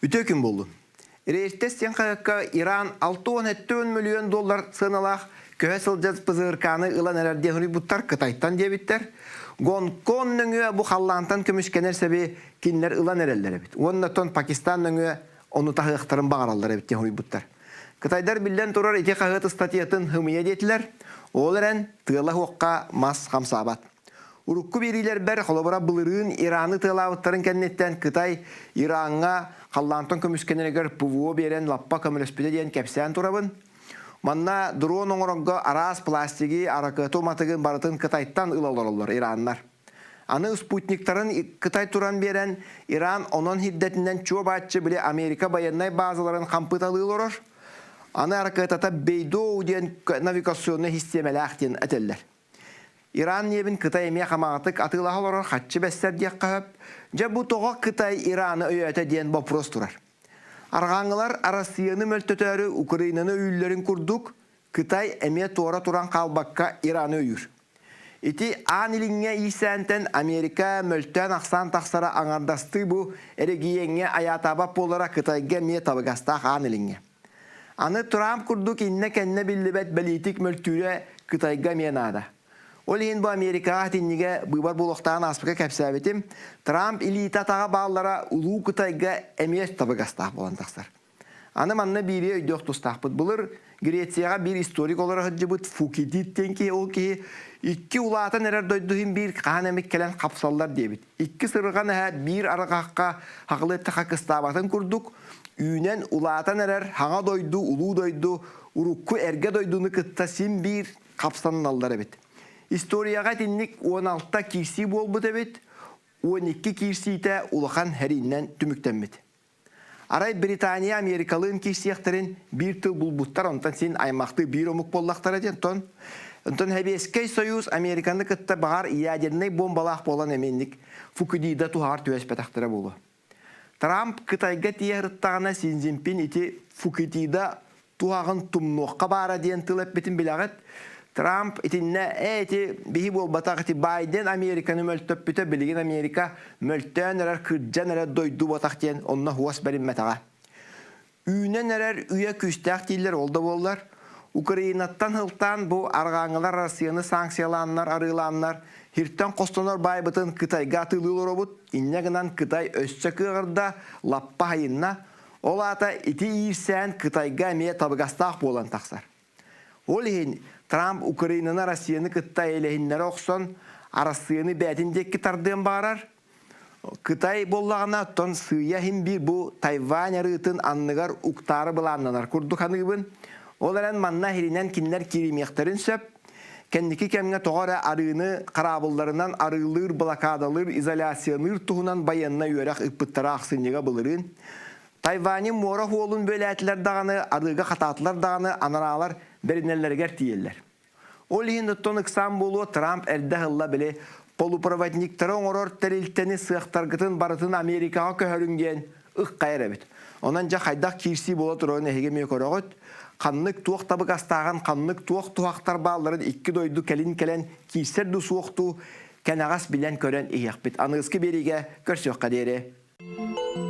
Үтүө күн буоллун. Рейстэс диэн хаһыакка Иран 67 мөлүйүөн доллар сыаналаах көһө сылдьар ПЗРК-ны ылан эрэр диэн суруйбуттар, Кытайтан диэбиттэр. Гонконг нөҥүө бу халлаантан көмүскэнэр сэби кинилэр ылан эрэллэр эбит. Уонна оттон Пакистан нөҥүө ону таһыахтарын баҕараллар эбит диэн суруйбуттар. Кытайдар биллэн турар ити хаһыат ыстатыйатын һымыйа диэтилэр. Ол эрэн тыала суохха мас хамсаабат. Урукку биэриилэрбэр, холобура, былырыын Ираны тыалаабыттарын кэнниттэн Кытай Ираҥҥа халлаантан көмүскэнэригэр ПВО биэрэн лаппа көмөлөспүтэ диэн кэпсээн турабын. Манна дрон оҥорорго араас пластигы, аракыата уматыгын барытын Кытайтан ыла олороллор ираннар. Аны спутниктарын Кытай туран биэрэн, Иран онон хирдэтинэн чуо-бааччы били Америка байыаннай баазаларын хампыталыы олорор. Аны аракыатата Бейдоу диэн навигационнай систиэмэлээх диэн этэллэр. Иран ньиэбин Кытай эмиэ хамаҕатык атыылаһа олорор хаччы бэссэр диэххэ сөп. Дьэ бу тоҕо Кытай Ираны өйөөтө диэн боппуруос турар. Арҕааҥҥылар Арассыыйаны мөлтөтөөрү Украинаны өйүүллэрин курдук, Кытай эмиэ туора туран хаалбакка Ираны өйүүр. Ити Аан Илиҥҥэ иирсээнтэн Америка мөлтөөн-ахсаан тахсара аҥардастыы бу эрэгийиэҥҥэ айаатаабат буолара Кытайга эмиэ табыгастаах Аан Илиҥҥэ. Аны Трамп курдук иннэ-кэннэ биллибэт бэлиитик мөлтүүрэ Кытайга эмиэ наада. Ол иһин бу Америкаҕа итиннигэ быыбар буолуохтааҕын ааспыкка кэпсээбитим. Трамп илиитэ-атаҕа бааллара Улуу Кытайга эмиэ табыгастаах буолан тахсар. Аны манна биири өйдүөх тустаахпыт. Былыр Грецияҕа биир историк олоро сылдьыбыт Фукидид диэн киһи ол киһи икки улаатан эрэр дойду иһин биир хаһан эмит кэлэн хапсаллар диэбит. Икки сырҕан эһэ биир арҕахха хахылыаттаха кыстаабатын курдук үүнэн улаатан эрэр хаҥа дойду, улуу дойду урукку эргэ дойдуну кытта син биир хапсаналлар эбит. Историяҕа итинник 16 киирсии буолбут эбит, 12 киирсиитэ улахан сэрииннэн түмүктэммит. Арай Британия Америкалыын киирсиэхтэрин биир тыл булбуттар, онтон син аймахтыы биир омук буоллахтара диэн. Онтон, онтон Сэбиэскэй Союз Американы кытта баҕар ядернай бомбалаах буолан эмиэнник Фукудида туһаҕар түбэспэтэхтэрэ буолуо. Трамп Кытайга тиийэ сырыттаҕына Си Цзиньпин ити Фукудида туһаҕын тумнуохха баара диэн тыл эппитин билэҕит. Трамп итиннэ ээ ити биһи буолбатах ити Байден Американы мөлтөппүтэ билигин Америка мөлтөөн эрэр кырдьан эрэр дойду буотах диэн онно хуос бэриммэтэҕэ. Үүнэн эрэр үйэ күүстээх дииллэр ол да буоллар Украинаттан сылтаан бу арҕааҥҥылар Россияны санкциялааннар арыылааннар хиртэн хостонор баайбытын Кытайга атыылыы олоробут инньэ гынан Кытай өссө кыаҕырда лаппа хайынна Ол аата ити иирсээн Кытайга эмиэ табыгастаах буолан тахсар. Ол иһин Трамп Украинаны Россияны кытта эйэлэһиннэрэ охсон Арассыыйаны бэйэтин диэки тардыан баҕарар. Кытай буоллаҕына, оттон сыыйа иһин биир бу Тайвань арыытын анныгар уктаары былааннанар курдук саныыбын. Ол эрэн манна иһиринэн кинилэр кииримиэхтэрин сөп. Кэнники кэмҥэ тоҕо эрэ арыыны хараабылларынан арыылыыр, блокадалыыр, изоляциялыыр туһунан байыаннай үөрэх ыыппыттара ахсынньыга былырыын. Тайвани муора суолун бүөлээтилэр даҕаны, арыыга хатаатылар даҕаны анараалар бэринэллэригэр тиийэллэр. Ол иһин оттон ыксаан буолуо Трамп эрдэ ыһылла били полупроводниктары оҥорор тэрилтэни сыахтаргытын барытын Америкаҕа көһөрүҥ диэн ыккайар эбит. Онон дьэ хайдах киирсии буола турарын эһиги эмиэ көрөҕүт. Ханнык туох табыгастааҕын, ханнык туох туһахтар баалларын икки дойду кэлин кэлэн киирсэр дуу суох дуу кэнэҕэс билэн көрөн иһиэхпит. Аныгыскы биэриигэ көрсүөххэ диэри.